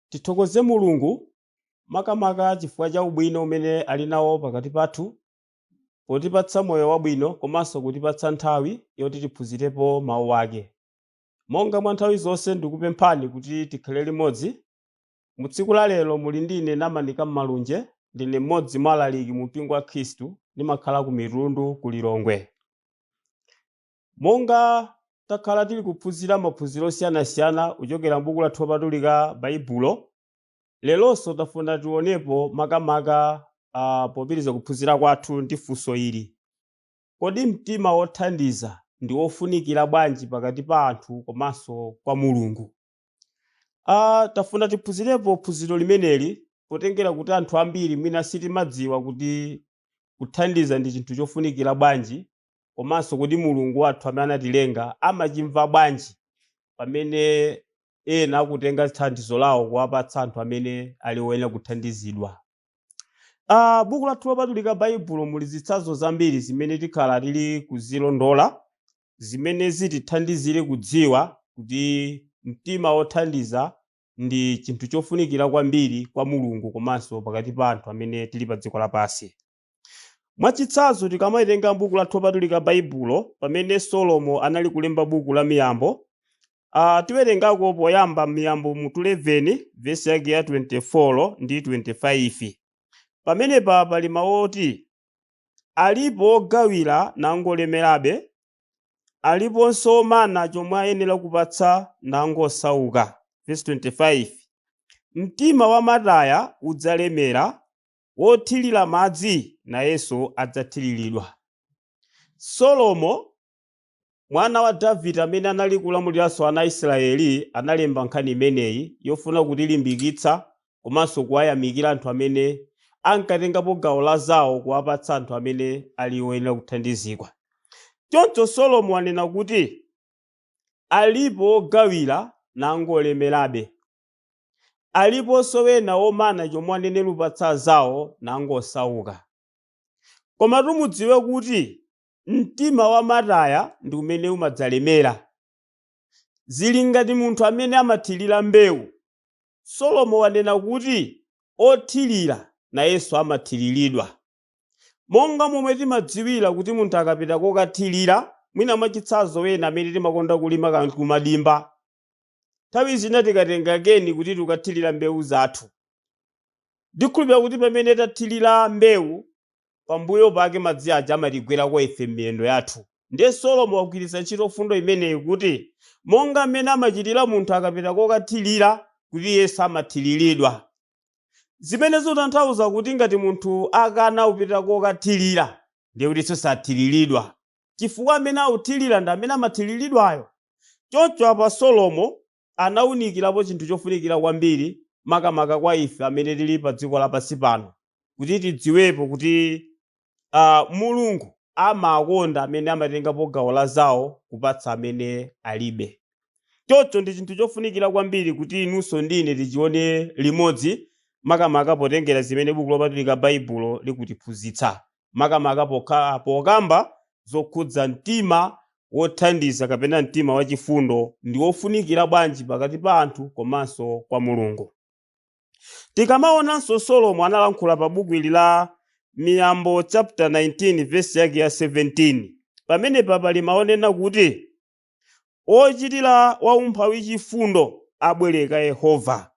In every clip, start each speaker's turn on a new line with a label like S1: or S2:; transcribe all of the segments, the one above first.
S1: Tithokoze Mulungu makamaka chifukwa cha ubwino umene ali nawo pakati pathu potipatsa moyo wabwino komanso kutipatsa nthawi yoti tiphunzirepo mawu ake. Monga mwa nthawi zonse, ndikupemphani kuti tikhale limodzi. Mu tsiku la lero muli ndine Namanika Mmalunje. Ndine mmodzi mwa alaliki mu mpingo wa Khristu, ndimakhala ku Mitundu ku Lilongwe. Monga takhala tili kuphunzira maphunziro osiyanasiyana kuchokera m'buku lathu lopatulika Baibulo, leronso tafuna tionepo makamaka popitiriza kuphunzira kwathu ndi funso ili: kodi mtima wothandiza ndi wofunikira bwanji pakati pa anthu komanso kwa Mulungu? Tafuna tiphunzirepo phunziro limeneli potengera kuti anthu ambiri mwina sitimadziwa kuti kuthandiza ndi chinthu chofunikira bwanji, komanso kuti Mulungu wathu amene anatilenga amachimva bwanji pamene ena akutenga thandizo lawo kuwapatsa anthu amene ali oyenera kuthandizidwa. Buku lathu lopatulika Baibulo muli zitsanzo zambiri zimene tikhala tili kuzilondola, zimene zitithandizire kudziwa kuti mtima wothandiza ndi chinthu chofunikira kwambiri kwa Mulungu komanso pakati pa anthu amene tili pa dziko lapansi. Mwachitsanzo, tikamaitenga buku lathu lopatulika Baibulo, pamene Solomo anali kulemba buku la Miyambo, tiwerengako poyamba Miyambo mutu 11 vesi yake ya 24 ndi 25. Pamenepa pali mawu oti, "Alipo ogawira nangolemerabe, aliponso omana chomwe ayenera kupatsa nangosauka." Vesi 25, "Mtima wa mataya udzalemera, wothirira madzi nayenso adzathiriridwa." Solomo mwana wa Davide amene anali kulamuliranso ana a Israeli analemba nkhani imeneyi yofuna kutilimbikitsa komanso kuwayamikira anthu amene ankatengapo gawo la zawo kuwapatsa anthu amene ali oyenera kuthandizidwa. Choncho Solomo anena kuti alipo ogawira nangolemerabe, aliponso wena omana chomwe anenera kupatsa zawo nangosauka. Koma tumudziwe kuti mtima wa mataya ndi umene umadzalemera. Zili ngati munthu amene amathirira mbewu. Solomo wanena kuti othirira nayenso amathiriridwa. Monga momwe timadziwira kuti munthu akapita kokathirira, mwina mwachitsanzo wena amene timakonda kulima kumadimba, nthawi zina tikatenga keni kuti tikathirira mbewu zathu, ndikhulupirira kuti pamene tathirira mbewu, pambuyo pake madzi aja amatigwerako ife m'miyendo yathu. Ndiye Solomo wagwiritsa ntchito fundo imeneyi kuti monga mmene amachitira munthu akapita kokathirira, kuti iyenso amathiriridwa, zimene zikutanthauza kuti ngati munthu akana kupita kokathirira, ndiye kuti sathiriridwa, chifukwa amene akuthirira ndi amene amathiriridwayo. Choncho apa Solomo anawunikirapo chinthu chofunikira kwambiri makamaka kwa ife amene tili pa dziko lapansi pano, kuti tidziwepo kuti Mulungu amakonda amene amatengapo gawo la zawo kupatsa amene alibe. Choncho ndi chinthu chofunikira kwambiri kuti inunso ndine tichione limodzi, makamaka potengera zimene buku lopatulika Baibulo likutiphunzitsa, makamaka pokamba zokhudza mtima wothandiza kapena mtima wachifundo ndi wofunikira bwanji pakati pa anthu komanso kwa Mulungu. Tikamaonanso Solomo analankhula pa buku ili la Miyambo chapter 19 verse yake ya 17, pamenepa pali maonena kuti ochitira waumphawi chifundo abwereka Yehova,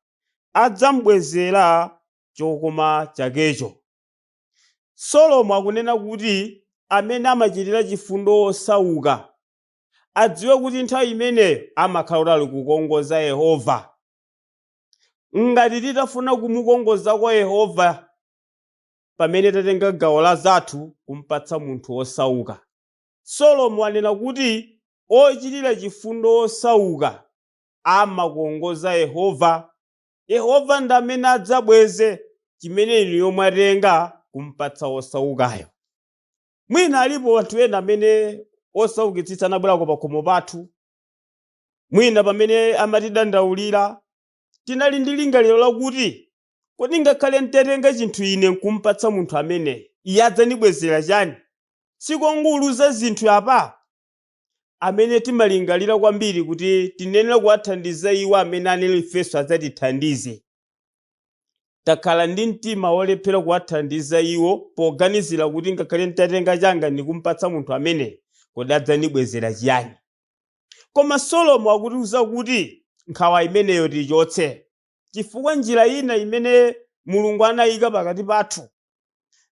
S1: adzambwezera chokoma chakecho. Solomo akunena kuti amene amachitira chifundo osauka adziwe kuti nthawi imeneyo amakhala kuti ali kukongoza Yehova. Ngati titafuna kumukongoza kwa Yehova pamene tatenga gawo la zathu kumpatsa munthu wosauka, Solomo anena kuti ochitira chifundo osauka amakongoza Yehova. Yehova ndi amene adzabweze chimene inuyo mwatenga kumpatsa osaukayo. Mwina alipo anthu ena amene osaukitsitsa anabwerako pakhomo pathu, mwina pamene amatidandaulira tinali ndi lingaliro lakuti kodi ngakhale ntatenga chinthu ine nkumpatsa munthu ameneyi, iye adzandibwezera chani? Sikonguluza zinthu apa? Amene timalingalira kwambiri kuti tinenera kuwathandiza iwo amene anene ifenso adzatithandize. Takhala ndi mtima wolephera kuwathandiza iwo poganizira kuti ngakhale nditatenga changa ndikumpatsa munthu amene, kodi adzandibwezera chiyani? Koma Solomo akutiuza kuti nkhawa imeneyo tichotse, chifukwa njira ina imene Mulungu anayika pakati pathu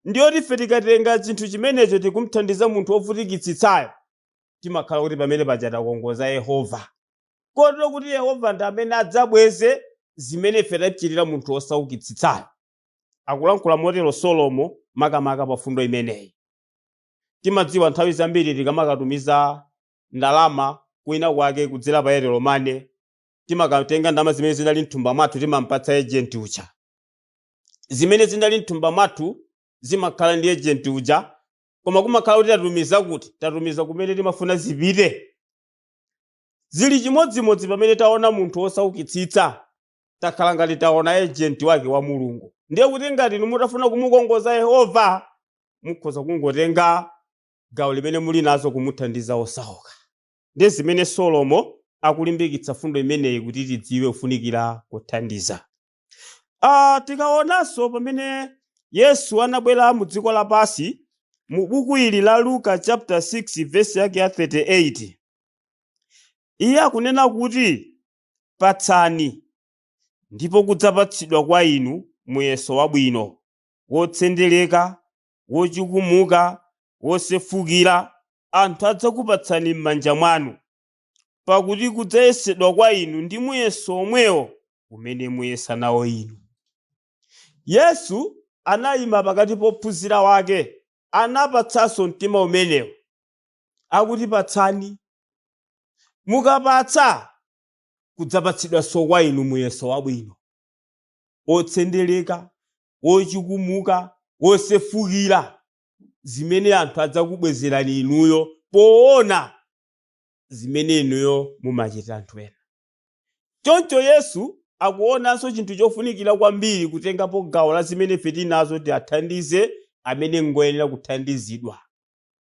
S1: ndiyoti ife tikatenga chinthu chimenecho tikumthandiza munthu wovutikitsitsayo, timakhala kuti pamene paja takongoza Yehova, kotero kuti Yehova ndi amene adzabweze zimene ife tachitira munthu wosaukitsitsayo. Akulankhula motero Solomo makamaka pa fundo imeneyi. Timadziwa nthawi zambiri tikamakatumiza ndalama kwina kwake kudzera pa Airtel Money, timakatenga ndalama zimene zinali mthumba mwathu, timampatsa agent uja. Zimene zinali mthumba mwathu zimakhala ndi agent uja, koma kumakhala kuti tatumiza kuti tatumiza kumene timafuna zipite. Zili chimodzimodzi pamene taona munthu wosaukitsitsa, takhala ngati taona agent wake wa Mulungu. Ndiye kuti ngati inu mutafuna kumukongoza Yehova, mukhoza kungotenga gawo limene muli nazo kumuthandiza osauka. Ndiye zimene Solomo akulimbikitsa fundo imeneyi kuti tidziwe kufunikira kuthandiza. Tikaonanso pamene Yesu anabwera mu dziko lapansi, mu buku ili la Luka chapter 6 verse yake ya 38, iye akunena kuti patsani ndipo kudzapatsidwa kwa inu muyeso wabwino, wotsendereka, wochikumuka, wosefukira, anthu adzakupatsani m'manja mwanu, pakuti kudzayesedwa kwa inu ndi muyeso omwewo umene muyesa nawo inu. Yesu anayima pakati pophunzira wake, anapatsanso mtima umenewo, akuti patsani, mukapatsa kudzapatsidwanso kwa inu muyeso wabwino, wotsendereka, wochikumuka, wosefukira, zimene anthu adzakubwezerani inuyo poona zimene inuyo mumachita anthu ena. Choncho Yesu akuonanso chinthu chofunikira kwambiri kutengapo gawo la zimene ife tinazo tiathandize amene ngoyenera kuthandizidwa.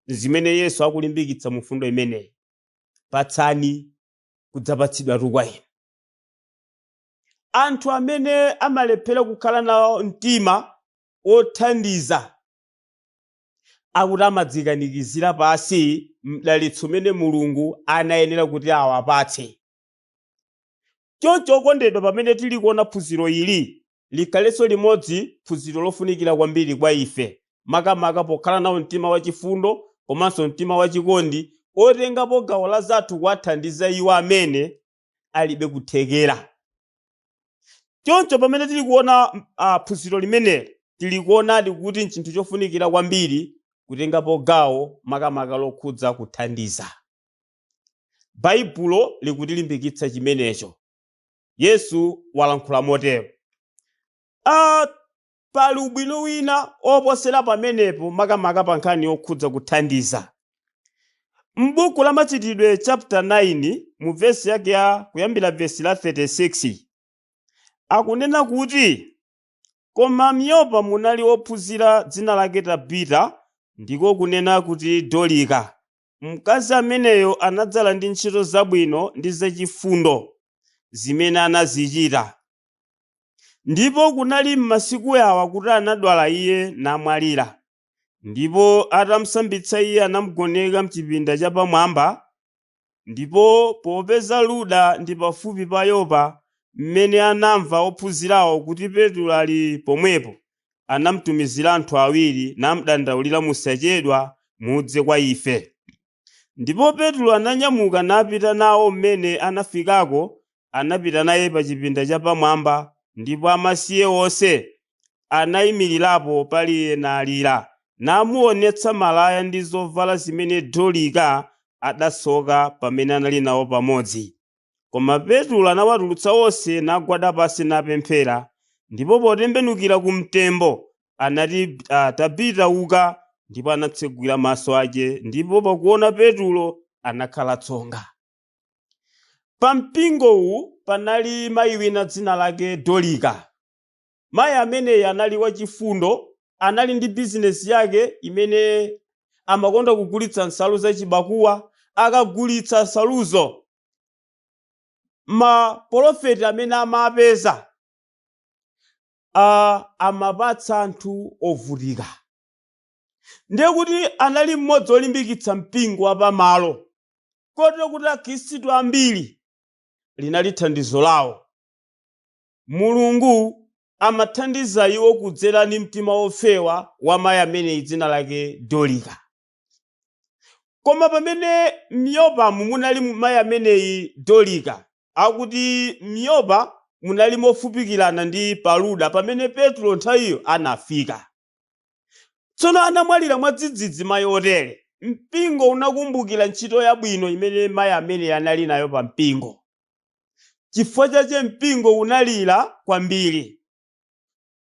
S1: Zimene Yesu akulimbikitsa mu fundo imeneyi, patsani kudzapatsidwatu kwa inu. Anthu amene amalephera kukhala nawo mtima wothandiza akuti amadzikanikizira pasi mdalitso umene Mulungu anayenera kuti awapatse. Choncho okondedwa, pamene tili kuona phunziro ili, likhalenso limodzi phunziro lofunikira kwambiri kwa ife, makamaka pokhala nawo mtima wachifundo komanso mtima wachikondi, otengapo gawo la zathu kuwathandiza iwo amene alibe kuthekera. Choncho pamene tili kuona phunziro limeneli, tili kuonadi kuti nchinthu chofunikira kwambiri kutengapo gawo makamaka lokhudza kuthandiza. Baibulo likutilimbikitsa chimenecho. Yesu walankhula motero. Pali ubwino wina oposera pamenepo makamaka pa nkhani yokhudza kuthandiza. M'buku la Machitidwe chapter 9 mu vesi yake ya kuyambira vesi la 36, akunena kuti koma m'Yopa munali wophunzira dzina lake Tabita, ndiko kunena kuti Dorika. Mkazi ameneyo anadzala ndi ntchito zabwino ndi zachifundo zimene anazichita. Ndipo kunali m'masiku awa kuti anadwala iye namwalira. Ndipo atamsambitsa iye anamugoneka mchipinda chapamwamba. Ndipo popeza Luda ndi pafupi pa Yopa, mmene anamva ophunzirawo kuti Petro ali pomwepo, anamtumizira anthu awiri namdandaulira, musachedwa mudze kwa ife. Ndipo Petro ananyamuka napita nawo. Mmene anafikako anapita naye pa chipinda chapamwamba, ndipo amasiye onse anayimirirapo pali iye nalira, namuonetsa malaya ndi zovala zimene Dorika adasoka pamene anali nawo pamodzi. Koma Petro anawatulutsa onse, nagwada pansi napemphera. Ndipo potembenukira ku mtembo anati, Tabita, uka. Ndipo anatsegula maso ake, ndipo pakuona Petro anakhala tsonga. Pa mpingowu panali mayi wina dzina lake Dorika. Mayi ameneyi anali wachifundo, anali ndi bizinesi yake imene amakonda kugulitsa nsalu zachibakuwa. Akagulitsa nsaluzo, mapolofeti amene amapeza Amapatsa anthu ovutika. Ndiye kuti anali mmodzi olimbikitsa mpingo wapamalo, kotero kuti akhristu ambiri linali thandizo lawo. Mulungu amathandiza iwo kudzera ndi mtima wofewa wa mayi ameneyi dzina lake Dorika. Koma pamene m'Yopamu munali mayi ameneyi Dorika, akuti m'Yopa munali mofupikirana ndi pa Luda pamene Petro nthawiyo anafika. Tsono anamwalira mwadzidzidzi mayi otere. Mpingo unakumbukira ntchito yabwino imene mayi ameneyi anali nayo pa mpingo. Chifukwa chache mpingo unalira kwambiri.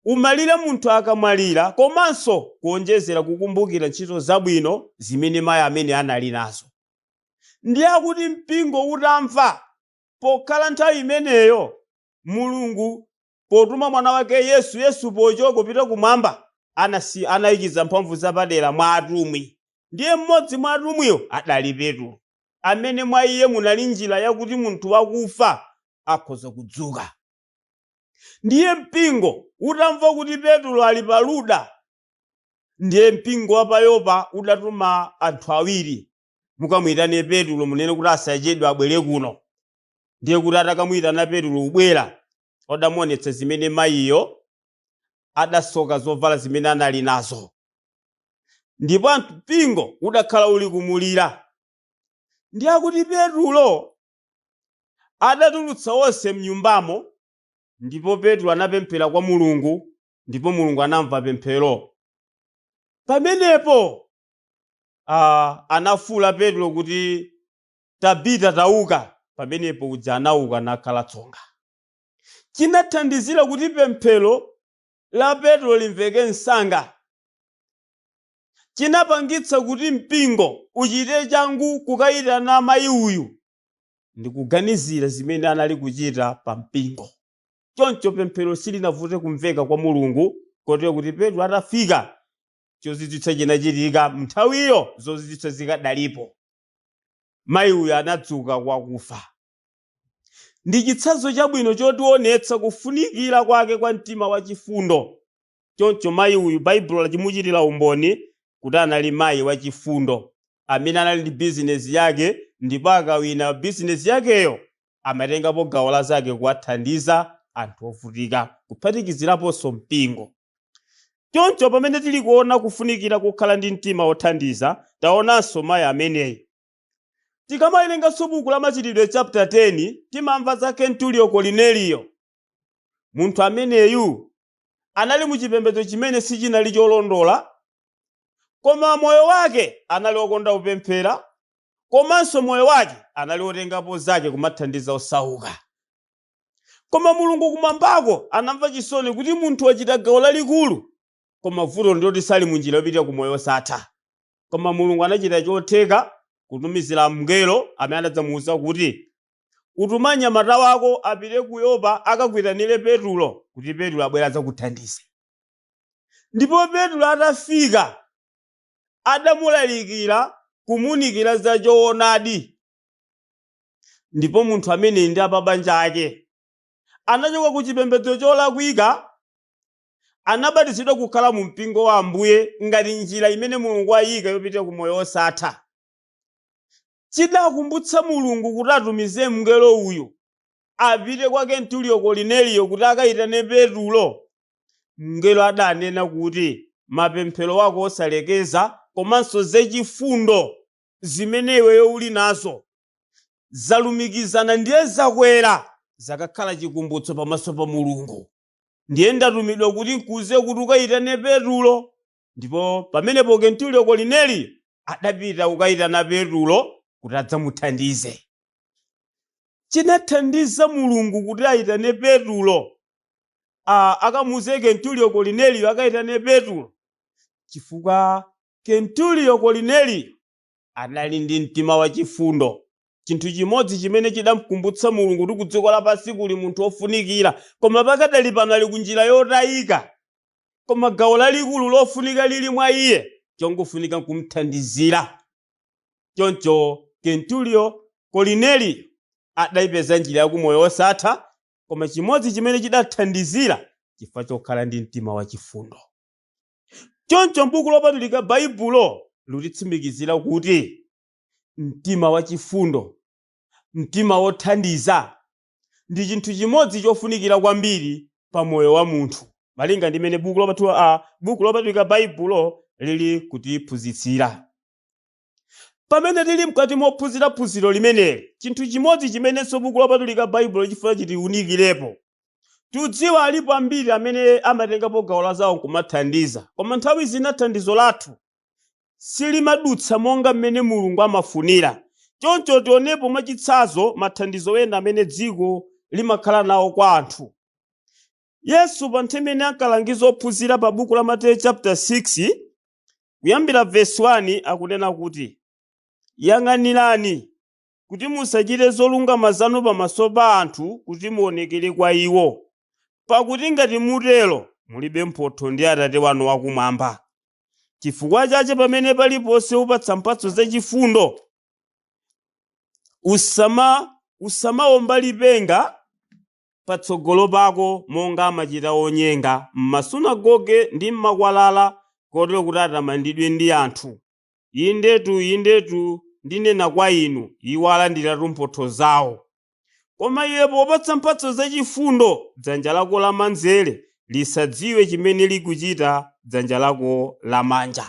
S1: Umalira munthu akamwalira komanso kuonjezera kukumbukira ntchito zabwino zimene mayi amene anali nazo. Ndiye akuti mpingo utamva, pokhala nthawi imeneyo Mulungu potuma mwana wake Yesu, Yesu pochoka kupita kumwamba anayikiza mphamvu zapadera mwa atumwi. Ndiye mmodzi mwa atumwiyo adali Petro, amene mwa iye munali njira yakuti munthu wakufa akhoza kudzuka. Ndiye mpingo utamva kuti Petro ali pa Luda, ndiye mpingo wa pa Yopa udatuma anthu awiri, mukamuyitane Petro, munene kuti asachedwe abwere kuno. Ndiye kuti atakamuyitana Petro kubwera, adamuonetsa zimene mayiyo adasoka zovala zimene anali nazo. Ndipo mpingo udakhala uli kumulira. Ndiye akuti Petro adatulutsa onse mnyumbamo, ndipo Petro anapemphera kwa Mulungu, ndipo Mulungu anamva pemphero. Pamenepo anafuula Petro kuti, Tabita, tauka. Pamenepo uja anauka nakhala tsonga. Chinathandizira kuti pemphero la Petro limveke msanga, chinapangitsa kuti mpingo uchite changu kukayitana mayi uyu ndikuganizira zimene anali kuchita pa mpingo. Choncho pemphero silinavute kumveka kwa Mulungu, kotero kuti Petro atafika, chozizwitsa chinachitika. Nthawiyo zozizwitsa zikadalipo, mayi uyu anadzuka kwakufa. Ndi chitsanzo chabwino chotionetsa kufunikira kwake kwa mtima wachifundo. Choncho mayi uyu Baibulo lachimuchitira umboni kuti anali mayi wachifundo amene anali ndi bizinesi yake, ndipo akawina bizinesi yakeyo amatengapo gawo la zake kuwathandiza anthu ovutika, kuphatikiziraponso mpingo. Choncho pamene tili kuona kufunikira kukhala ndi mtima wothandiza, taonanso mayi ameneyi. Tikamawerenganso buku la Machitidwe chapter 10, timamva za Kentulio Korneliyo. Munthu ameneyu anali muchipembedzo chimene sichinali cholondola, koma moyo wake anali okonda kupemphera, komanso moyo wake anali otengapo zake kumathandiza osauka. Koma Mulungu kumwambako anamva chisoni kuti munthu wachita gawo lalikulu, koma vuto ndiloti sali munjira yopita ku moyo osatha. Koma Mulungu anachita chotheka kutumizira mngelo amene anadzamuwuza kuti, utuma mnyamata wako apite ku Yopa akakwitanire Petro, kuti Petro abwere adzakuthandize. Ndipo Petro atafika adamulalikira kumunikira za choonadi. Ndipo munthu amene ndi apabanja ake anachoka ku chipembedzo cholakwika, anabatizidwa kukhala mu mpingo wa Ambuye ngati njira imene Mulungu ayika yopita ku moyo osatha. Chidakumbutsa Mulungu kuti atumize mngelo uyu apite kwa Kentulio Korneliyo kuti akayitane Petro. Mngelo adanena kuti, mapemphero wako osalekeza komanso zachifundo zimene iweyo uli nazo zalumikizana, ndiye zakwera zakakhala chikumbutso pamaso pa Mulungu. Ndiye ndatumidwa kuti nkuze kuti ukayitane Petro. Ndipo pamenepo Kentulio Korneliyo adapita kukayitana Petro kuti adzamuthandize. Chinathandiza Mulungu kuti ayitane Petro, akamuze Kentulio Korneliyo akayitane Petro, chifukwa Kentulio Korneliyo anali ndi mtima wachifundo. Chinthu chimodzi chimene chidamkumbutsa Mulungu kuti ku dziko lapansi kuli munthu wofunikira, koma pakadali pano ali ku njira yotayika, koma gawo lalikulu lofunika lili mwa iye, chongofunika kumthandizira. Choncho Kentulio Korneliyo adayipeza njira yakumoyo osatha, koma chimodzi chimene chidathandizira Chifukwa chokhala ndi mtima wachifundo. Choncho m'buku lopatulika Baibulo likutitsimikizira kuti mtima wachifundo, mtima wothandiza, ndi chinthu chimodzi chofunikira kwambiri pa moyo wa munthu, malinga ndi mmene buku lopatulika Baibulo lili kutiphunzitsira. Pamene tili mkati mophunzira phunziro limeneli, chinthu chimodzi chimenenso buku lopatulika Baibulo chifuna chitiwunikirepo. Tudziwa alipo ambiri amene amatengapo gawo la zawo nkumathandiza, koma nthawi zina thandizo lathu silimadutsa monga mmene Mulungu amafunira. Choncho tionepo mwachitsanzo mathandizo ena amene dziko limakhala nawo kwa anthu. Yesu pa nthawi imene ankalangiza ophunzira pa buku la Mateyu chapter 6 kuyambira verse 1 akunena kuti, yang'anirani kuti musachite zolungama zanu pamaso pa anthu kuti muonekere kwa iwo, pakuti ngati mutero mulibe mphotho ndi Atate wanu wakumwamba. Chifukwa chache pamene paliponse upatsa mphatso zachifundo, usamawomba lipenga patsogolo pako monga amachita onyenga m'masunagoge ndi m'makwalala, kotero kuti atamandidwe ndi anthu. Indetu, indetu, ndinena kwa inu, iwo alandiratu mphotho zawo. Koma iwe popatsa mphatso zachifundo, dzanja lako lamanzere lisadziwe chimene likuchita dzanja lako lamanja.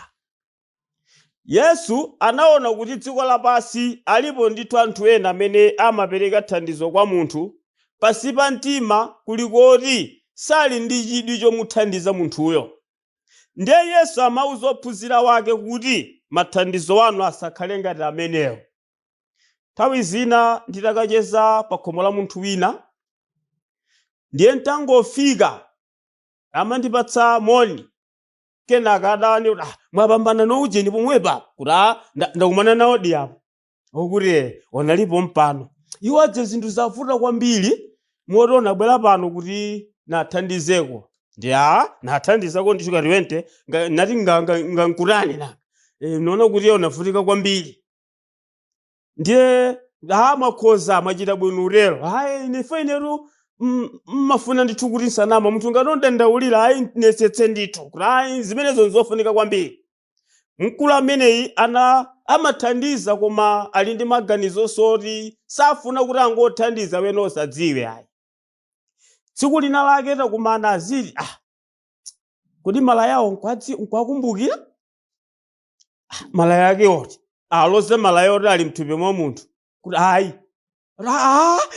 S1: Yesu anaona kuti dziko lapansi alipo ndithu anthu ena amene amapereka thandizo kwa munthu pasi pa mtima kuli koti sali ndi chidwi chomuthandiza munthuyo. Ndiye Yesu amauza ophunzira wake kuti mathandizo anu asakhale ngati amenewo. Nthawi zina nditakacheza pa khomo la munthu wina, ndiye ntangofika amandipatsa moni, kenaka adani kuti, mwapambana noujeni pomwepa, kuti ndakumana nawo di apo, okuti onalipo mpano. Iwo adze zinthu zavuta kwambiri moti onabwera pano kuti nathandizeko. Ndi nathandizako ndi shuga 20 nati ngankutani na. Naona kuti onavutika kwambiri. Ndiye mwakhoza mwachita bwino utero. Ayi nife inetu mmafuna ndithu kuti nsanama munthu ngati ondandaulira ayi nesetse ndithu kuti ayi zimenezo nzofunika kwambiri. Mkulu ameneyi amathandiza koma ali ndi maganizo soti safuna kuti angothandiza wena osadziwe ayi. Tsiku lina lake takumana aziti, kodi malayawo nkwakumbukira? Malaya ake oti aloze malaya oti ali mthupi mwa munthu kuti ayi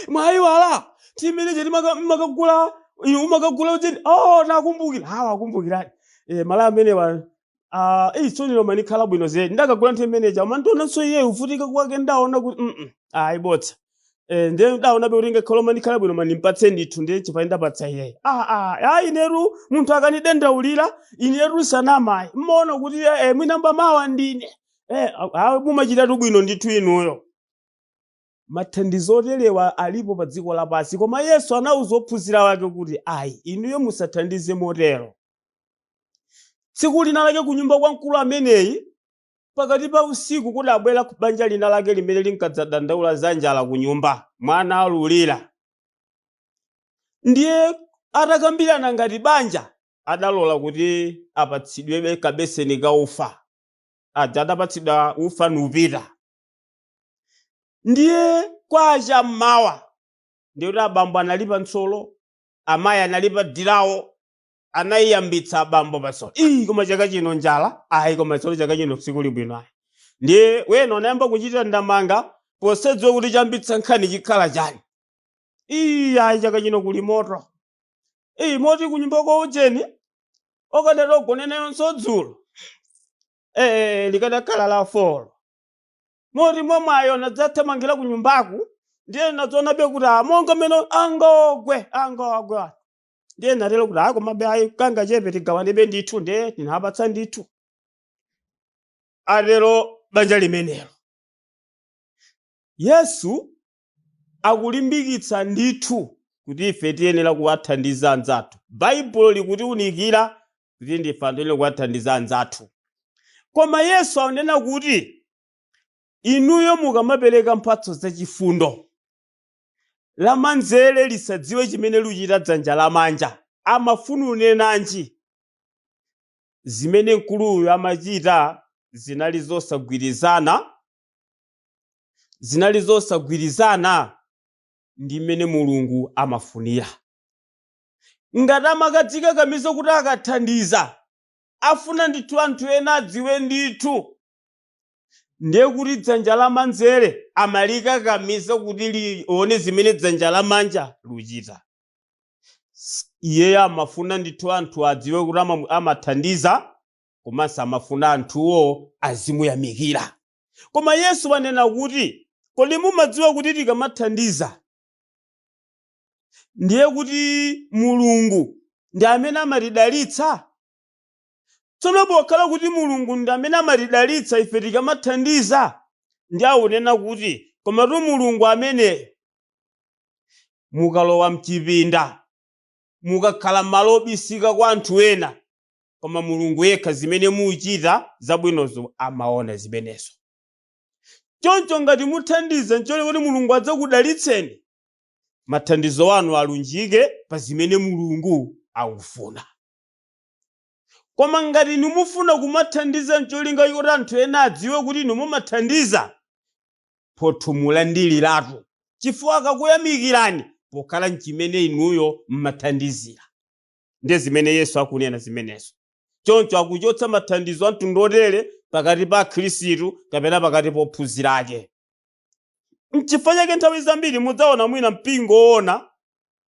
S1: mwayiwala timene cheti makagula inu umakagula ucheni, oh nakumbukira, wakumbukirani. Malaya amenewa, tsonero manikhala bwino zedi ndakagula nthawi imeneja koma ndionanso iye uvutika kwake ndaona kuti ayi botsa. Ndiye ndaona kuti ngakhale manikhala bwino manimpatse ndithu ndiye chifukwa ndapatsa iyeyo. Ayi neru munthu akanidandaulira ineru sanamayi mmaona kuti mwinamba mawa ndine. Mumachitatu bwino ndithu inuyo. Mathandizo oterewa alipo pa dziko lapansi, koma Yesu anawuza ophunzira wake kuti ayi inuyo musathandize motero. Tsiku lina lake kunyumba kwa mkulu ameneyi pakati pa usiku kudabwera ku banja lina lake limene linkadzadandaula za njala ku nyumba, mwana alulira. Ndiye atakambirana ngati banja adalola kuti apatsidwebe kabeseni ka ufa. Aja adapatsidwa ufa nupita. Ndiye kwacha mmawa ndiye kuti abambo anali pa ntsolo, amayi anali pa dirawo, anayiyambitsa abambo pa ntsolo. Ii, koma chaka chino njala, ayi koma tsolo chaka chino sikuli bwino ayi. Ndiye wena anayamba kuchita ndamanga posadziwa kuti chambitsa nkhani chikhala chani. Ii, ayi chaka chino kuli moto. Ii, moti kunyumba kwa ujeni okadati ogone nayonso dzulo. Likadakhala la folo. Moti momwayo nadzathamangira ku nyumbaku, ndiye nadzonabe kuti monga mmene angogwe. Ndiye natero kuti komabe ayi kanga chepe tigawanebe ndithu, ndiye tinapatsa ndithu. Atero banja limenelo. Yesu akulimbikitsa ndithu kuti ife tiyenera kuwathandiza anzathu. Baibulo likutiwunikira kuti ndife anthu oyenera kuwathandiza anzathu. Koma Yesu akunena kuti inuyo mukamapereka mphatso zachifundo, lamanzere lisadziwe chimene luchita dzanja lamanja. Amafuna unenanji? Zimene mkuluyu amachita zinali zosagwirizana, zinali zosagwirizana ndi mmene Mulungu amafunira. Ngati amakadzikakamiza kuti akathandiza afuna ndithu anthu ena adziwe ndithu, ndiye kuti dzanja lamanzere amalikakamiza kuti lione zimene dzanja lamanja luchita. Iyeyo amafuna ndithu anthu adziwe kuti amathandiza, komanso amafuna anthuwo azimuyamikira. Koma Yesu wanena kuti, kodi mumadziwa kuti tikamathandiza ndiye kuti Mulungu ndi amene amatidalitsa? Tsono pokhala kuti Mulungu ndi amene amatidalitsa ife tikamathandiza, ndi akunena kuti komatu Mulungu amene mukalowa mchipinda, mukakhala malo obisika kwa anthu ena, koma Mulungu yekha zimene muchita zabwinozo amaona zimenezo. Choncho ngati muthandiza nchole kuti Mulungu adzakudalitseni, mathandizo anu alunjike pa zimene Mulungu akufuna. Koma ngati inu mufuna kumathandiza ncholinga choti anthu ena adziwe kuti inu mumathandiza, mphotho mulandiliratu, chifukwa akakuyamikirani pokhala nchimene inuyo mmathandizira. Ndiye zimene Yesu akunena zimenezo. Choncho akuchotsa mathandizo a mtundu otere pakati pa akhristu kapena pakati pa ophunzira ake. Nchifukwa chake nthawi zambiri mudzaona mwina mpingo woona,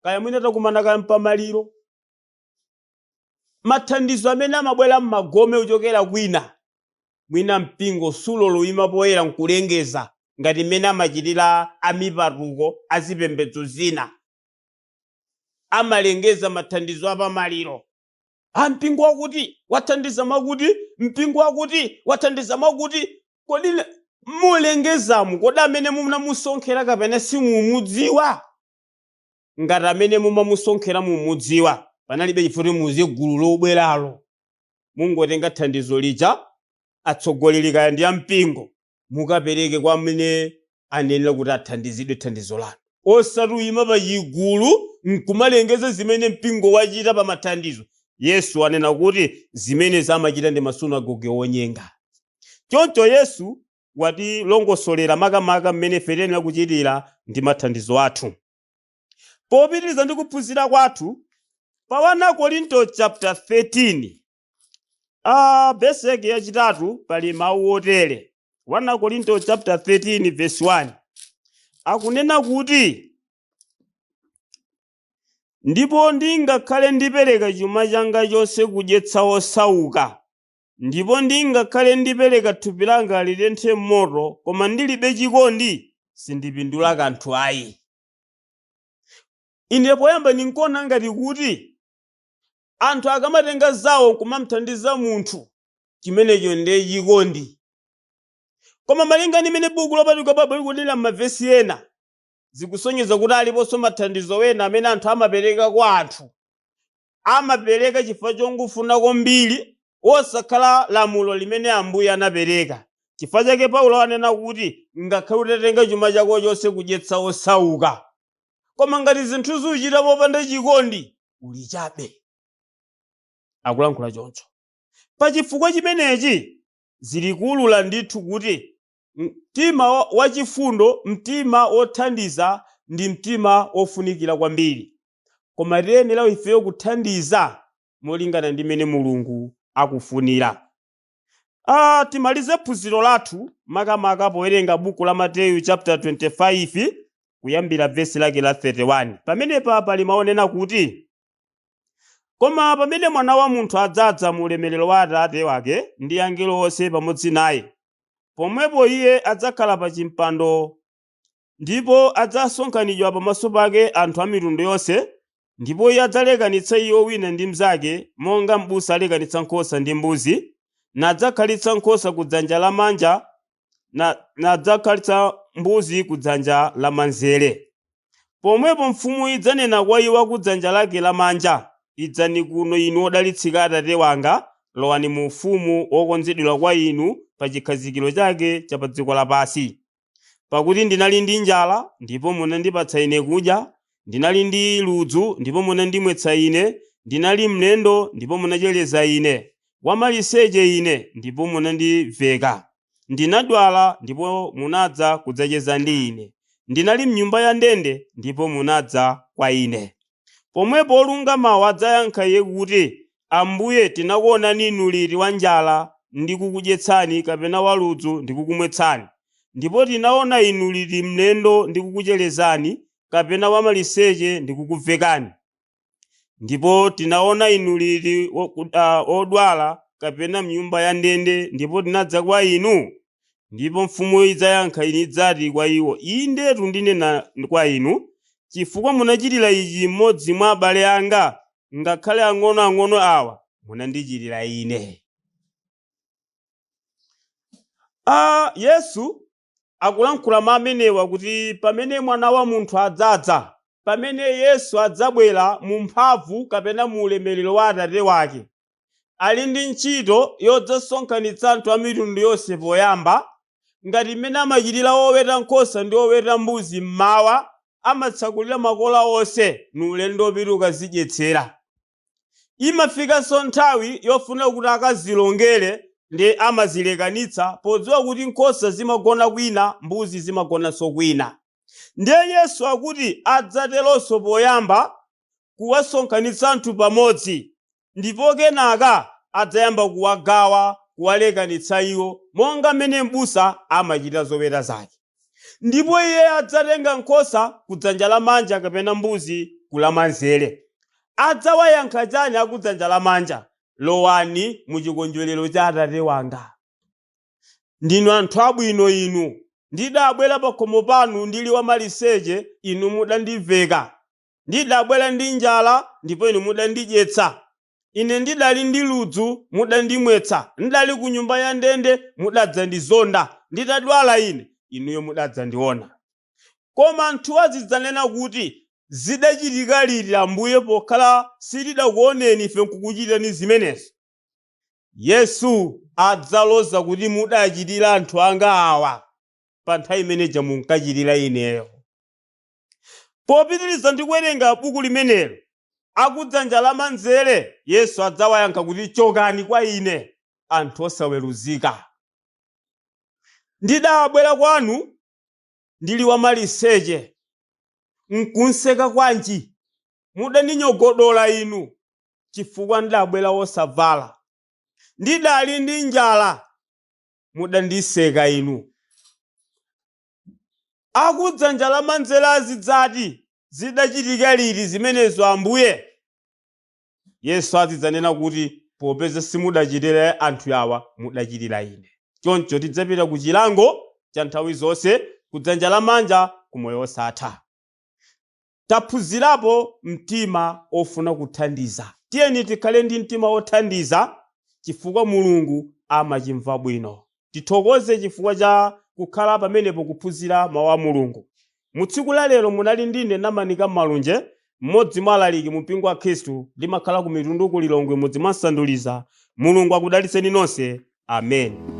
S1: kaya mwina takumana kaya mpamaliro, mathandizo amene amabwera m'magome kuchokera kwina, mwina mpingo suloloyima poyera nkulengeza ngati mmene amachitira amipatuko azipembedzo zina, amalengeza mathandizo apamaliro. A mpingo wakuti wathandiza mwakuti, mpingo wakuti wathandiza mwakuti. Kodi mulengezamu, kodi amene munamusonkhera kapena simumudziwa? Ngati amene mumamusonkhera mumudziwa, panalibe chifukwa kuti muzie gulu lobweralo. Mungotenga thandizo lija, atsogoleri kaya ndi ampingo, mukapereke kwa amene anenera kuti athandizidwe thandizo lanu. Osati uyima pa chigulu nkumalengeza zimene mpingo wachita pa mathandizo. Yesu anena kuti zimene zamachita ndi masunagoge onyenga. Choncho Yesu watilongosolera makamaka mmene ife tiyenera kuchitira ndi mathandizo athu. Popitiriza ndi kuphunzira kwathu pa 1 Korinto chapter 13, verse yake yachitatu, pali mawu otere. 1 Korinto chapter 13 verse 1 akunena kuti, ndipo ndingakhale ndipereka chuma changa chonse kudyetsa osauka, ndipo ndingakhale ndipereka thupi langa litenthe moto, koma ndilibe chikondi, sindipindula kanthu ayi. Ine poyamba ndinkuona ngati kuti anthu akamatenga zawo kumamthandiza munthu, chimenecho ndiye chikondi. Koma malinga ndi mmene buku lopatulika Baibulo likunena m'mavesi ena, zikusonyeza kuti aliponso mathandizo ena amene anthu amapereka kwa anthu. Amapereka chifukwa chongofuna kwambiri, osakhala lamulo limene Ambuye anapereka. Chifukwa chake Paulo anena kuti ngakhale utatenga chuma chako chonse kudyetsa osauka, koma ngati zinthu zuchita popanda chikondi, uli chabe. Akulankhula choncho. Pa chifukwa chimenechi zili kuwulula ndithu kuti mtima wachifundo, mtima wothandiza ndi mtima wofunikira kwambiri. Koma tiyenera ifeyo kuthandiza molingana ndi mmene Mulungu akufunira. Timalize phunziro lathu makamaka powerenga buku la Mateyu chapter 25 kuyambira vesi lake la 31. Pamenepa pali maonena kuti, koma pamene mwana wa munthu adzadza mu ulemerero wa Atate wake ndi angelo onse pamodzi naye, pomwepo iye adzakhala pa chimpando, ndipo adzasonkhanidwa pamaso pake anthu a mitundu yonse, ndipo iye adzalekanitsa iwo wina ndi mnzake, monga m'busa alekanitsa nkhosa ndi mbuzi, nadzakhalitsa nkhosa ku dzanja lamanja, nadzakhalitsa mbuzi ku dzanja lamanzere. Pomwepo mfumu idzanena kwa iwo ku dzanja lake lamanja, idzani kuno inu odalitsika Atate wanga, lowani mu ufumu wokonzedwera kwa inu pa chikhazikiro chake cha pa dziko lapansi. Pakuti ndinali ndi njala, ndipo munandipatsa ine kudya, ndinali ndi ludzu, ndipo munandimwetsa ine, Ndinali mlendo ndipo munachereza ine, wamaliseche ine ndipo munandiveka. Ndinadwala ndipo munadza kudzacheza ndi ine. Ndinali mnyumba ya ndende ndipo munadza kwa ine. Pomwepo olungamawo adzayankha iye kuti, Ambuye, tinakuonani inu liti wa njala ndi kukudyetsani, kapena waludzu ndi kukumwetsani? Ndipo tinaona inu liti mlendo ndi kukucherezani, kapena wamaliseche ndi kukuvekani? Ndipo tinaona inu liti odwala kapena mnyumba ya ndende, ndipo tinadza kwa inu? Ndipo mfumu idzayankha ine idzati kwa iwo, Indetu ndinena kwa inu, chifukwa munachitira ichi mmodzi mwa abale anga, ngakhale ang'onoang'ono awa, munandichitira ine. Yesu akulankhula mawu amenewa kuti pamene mwana wa munthu adzadza, pamene Yesu adzabwera mu mphamvu kapena mu ulemerero wa Atate wake, ali ndi ntchito yodzasonkhanitsa anthu a mitundu yonse poyamba, ngati mmene amachitira oweta nkhosa ndi oweta mbuzi mmawa, amatsakulira makola onse ni ulendo wopita ukazidyetsera. Imafikanso nthawi yofuna kuti akazilongere ndi amazilekanitsa, podziwa kuti nkhosa zimagona kwina, mbuzi zimagonanso kwina. Ndiye Yesu akuti adzateronso poyamba kuwasonkhanitsa anthu pamodzi, ndipo kenaka adzayamba kuwagawa, kuwalekanitsa iwo, monga mmene m'busa amachita zoweta zake. Ndipo iye adzatenga nkhosa kudzanja lamanja kapena mbuzi kulamanzere. Adzawayankha chani akudzanja lamanja? Lowani muchikondwerero cha Atate wanga. Ndinu anthu abwino inu. Ndidabwera pakhomo panu ndili wamaliseche, inu mudandiveka. Ndidabwera ndi njala, ndipo inu mudandidyetsa. Ine ndidali ndi ludzu, mudandimwetsa. Ndidali ku nyumba ya ndende, mudadzandizonda. Nditadwala ine, inuyo mudadzandiona. Koma anthu azidzanena kuti, zidachitika liti Ambuye pokhala sitidakuoneni ife nkukuchitirani zimenezo? Yesu adzaloza kuti mudachitira anthu anga awa pa nthawi imeneja munkachitira ineyo. Popitiriza ndi kuwerenga buku limenelo, akudzanja lamanzere Yesu adzawayankha kuti, chokani kwa ine anthu osaweruzika. Ndidabwera kwanu ndili wamaliseche, nkunseka kwanji? Mudandinyogodola inu chifukwa ndidabwera wosavala. Ndidali ndi njala, mudandiseka inu. Akudzanja lamanzere azidzati, zidachitika liti zimenezo Ambuye? Yesu azidzanena kuti, popeza simudachitire anthu awa, mudachitira ine. Choncho tidzapita ku chilango cha nthawi zonse, kudzanja lamanja, ku moyo wosatha. Taphunzirapo mtima ofuna kuthandiza. Tiyeni tikhale ndi mtima wothandiza, chifukwa Mulungu amachimva bwino. Tithokoze chifukwa cha kukhala pamenepo kuphunzira mawu a Mulungu. Mu tsiku la lero munali ndine Namanika Malunje, mmodzi mwa alaliki mu mpingo wa Khristu, ndimakhala ku Mitundu ku Lilongwe, mudzi mwa Nsanduliza. Mulungu akudalitseni nonse. Amen.